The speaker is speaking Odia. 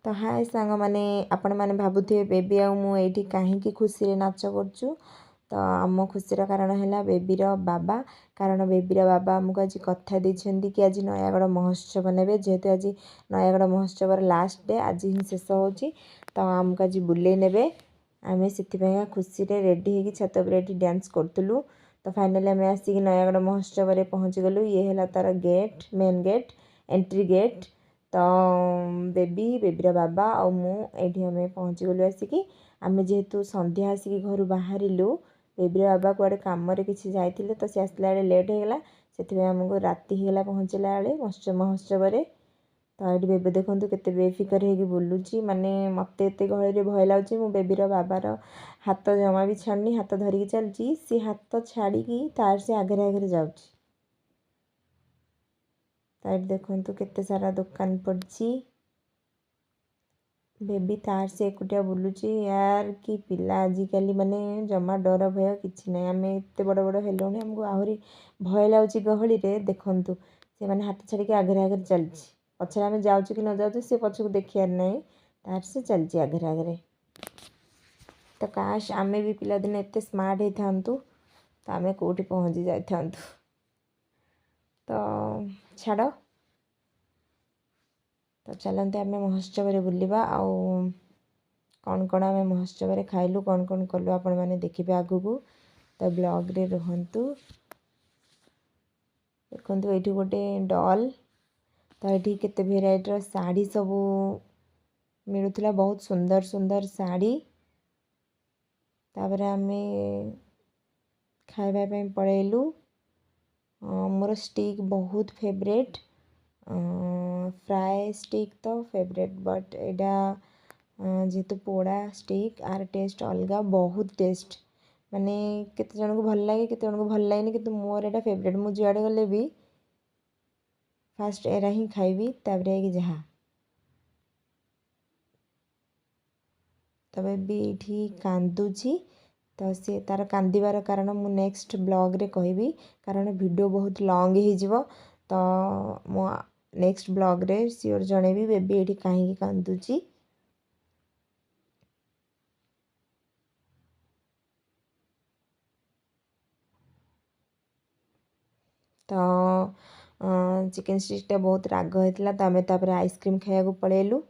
ତ ହାଏ ସାଙ୍ଗମାନେ, ଆପଣମାନେ ଭାବୁଥିବେ ବେବି ଆଉ ମୁଁ ଏଇଠି କାହିଁକି ଖୁସିରେ ନାଚ କରୁଛୁ। ତ ଆମ ଖୁସିର କାରଣ ହେଲା ବେବିର ବାବା, କାରଣ ବେବିର ବାବା ଆମକୁ ଆଜି କଥା ଦେଇଛନ୍ତି କି ଆଜି ନୟାଗଡ଼ ମହୋତ୍ସବ ନେବେ। ଯେହେତୁ ଆଜି ନୟାଗଡ଼ ମହୋତ୍ସବର ଲାଷ୍ଟ ଡେ, ଆଜି ହିଁ ଶେଷ ହେଉଛି, ତ ଆମକୁ ଆଜି ବୁଲେଇ ନେବେ। ଆମେ ସେଥିପାଇଁକା ଖୁସିରେ ରେଡ଼ି ହେଇକି ଛାତ ଉପରେ ଏଠି ଡ୍ୟାନ୍ସ କରୁଥିଲୁ। ତ ଫାଇନାଲି ଆମେ ଆସିକି ନୟାଗଡ଼ ମହୋତ୍ସବରେ ପହଞ୍ଚିଗଲୁ। ଇଏ ହେଲା ତା'ର gate, main gate, entry gate. ତ ବେବି, ବେବିର ବାବା ଆଉ ମୁଁ ଏଇଠି ଆମେ ପହଞ୍ଚିଗଲୁ ଆସିକି। ଆମେ ଯେହେତୁ ସନ୍ଧ୍ୟା ଆସିକି ଘରୁ ବାହାରିଲୁ, ବେବିର ବାବା କୁଆଡ଼େ କାମରେ କିଛି ଯାଇଥିଲେ, ତ ସେ ଆସିଲା ବେଳେ ଲେଟ୍ ହେଇଗଲା। ସେଥିପାଇଁ ଆମକୁ ରାତି ହେଇଗଲା ପହଞ୍ଚିଲା ବେଳେ ମହୋତ୍ସବରେ। ତ ଏଇଠି ବେବି ଦେଖନ୍ତୁ କେତେ ବେଫିକର ହେଇକି ବୁଲୁଛି। ମାନେ ମୋତେ ଏତେ ଗହଳିରେ ଭୟ ଲାଗୁଛି, ମୁଁ ବେବିର ବାବାର ହାତ ଜମା ବି ଛାଡ଼ୁନି, ହାତ ଧରିକି ଚାଲିଛି। ସେ ହାତ ଛାଡ଼ିକି ତାର ସେ ଆଗରେ ଆଗରେ ଯାଉଛି। ତ ଏଇଠି ଦେଖନ୍ତୁ କେତେ ସାରା ଦୋକାନ ପଡ଼ିଛି। ବେବି ତାର ସେ ଏକୁଟିଆ ବୁଲୁଛି। ୟାର କି ପିଲା ଆଜିକାଲି, ମାନେ ଜମା ଡର ଭୟ କିଛି ନାହିଁ। ଆମେ ଏତେ ବଡ଼ ବଡ଼ ହେଲୁଣି, ଆମକୁ ଆହୁରି ଭୟ ଲାଗୁଛି ଗହଳିରେ। ଦେଖନ୍ତୁ ସେମାନେ ହାତ ଛାଡ଼ିକି ଆଗରେ ଆଗରେ ଚାଲିଛି। ପଛରେ ଆମେ ଯାଉଛୁ କି ନ ଯାଉଛୁ ସେ ପଛକୁ ଦେଖିବାର ନାହିଁ, ତାର ସେ ଚାଲିଛି ଆଗରେ ଆଗରେ। ତ କାଶ ଆମେ ବି ପିଲାଦିନେ ଏତେ ସ୍ମାର୍ଟ ହେଇଥାନ୍ତୁ, ତ ଆମେ କେଉଁଠି ପହଞ୍ଚି ଯାଇଥାନ୍ତୁ। ତ ଛାଡ଼, ତ ଚାଲନ୍ତୁ ଆମେ ମହୋତ୍ସବରେ ବୁଲିବା। ଆଉ କ'ଣ କ'ଣ ଆମେ ମହୋତ୍ସବରେ ଖାଇଲୁ, କ'ଣ କ'ଣ କଲୁ ଆପଣମାନେ ଦେଖିବେ ଆଗକୁ। ତ ବ୍ଲଗ୍ରେ ରୁହନ୍ତୁ। ଦେଖନ୍ତୁ ଏଇଠି ଗୋଟେ ଡଲ୍, ତ ଏଠି କେତେ ଭେରାଇଟିର ଶାଢ଼ୀ ସବୁ ମିଳୁଥିଲା, ବହୁତ ସୁନ୍ଦର ସୁନ୍ଦର ଶାଢ଼ୀ। ତାପରେ ଆମେ ଖାଇବା ପାଇଁ ପଳେଇଲୁ। ମୋର ଷ୍ଟିକ୍ ବହୁତ ଫେଭରେଟ୍, ଫ୍ରାଏ ଷ୍ଟିକ୍ ତ ଫେଭରେଟ୍, ବଟ୍ ଏଇଟା ଯେହେତୁ ପୋଡ଼ା ଷ୍ଟିକ୍, ଆର ଟେଷ୍ଟ ଅଲଗା, ବହୁତ ଟେଷ୍ଟ। ମାନେ କେତେ ଜଣଙ୍କୁ ଭଲ ଲାଗେ, କେତେ ଜଣଙ୍କୁ ଭଲ ଲାଗେନି, କିନ୍ତୁ ମୋର ଏଇଟା ଫେଭରେଟ୍। ମୁଁ ଯୁଆଡ଼େ ଗଲେ ବି ଫାଷ୍ଟ ଏରା ହିଁ ଖାଇବି, ତାପରେ ଯାଇକି ଯାହା। ତ ବେବି ଏଇଠି କାନ୍ଦୁଛି, ତ ସେ ତା'ର କାନ୍ଦିବାର କାରଣ ମୁଁ ନେକ୍ସଟ ବ୍ଲଗ୍ରେ କହିବି, କାରଣ ଭିଡ଼ିଓ ବହୁତ ଲଙ୍ଗ୍ ହେଇଯିବ। ତ ମୁଁ ନେକ୍ସଟ ବ୍ଲଗ୍ରେ ସିଓର ଜଣେଇବି ବେବି ଏଇଠି କାହିଁକି କାନ୍ଦୁଛି। ତ ଚିକେନ୍ ଷ୍ଟିକ୍ଟା ବହୁତ ରାଗ ହେଇଥିଲା, ତ ଆମେ ତାପରେ ଆଇସ୍କ୍ରିମ୍ ଖାଇବାକୁ ପଳେଇଲୁ।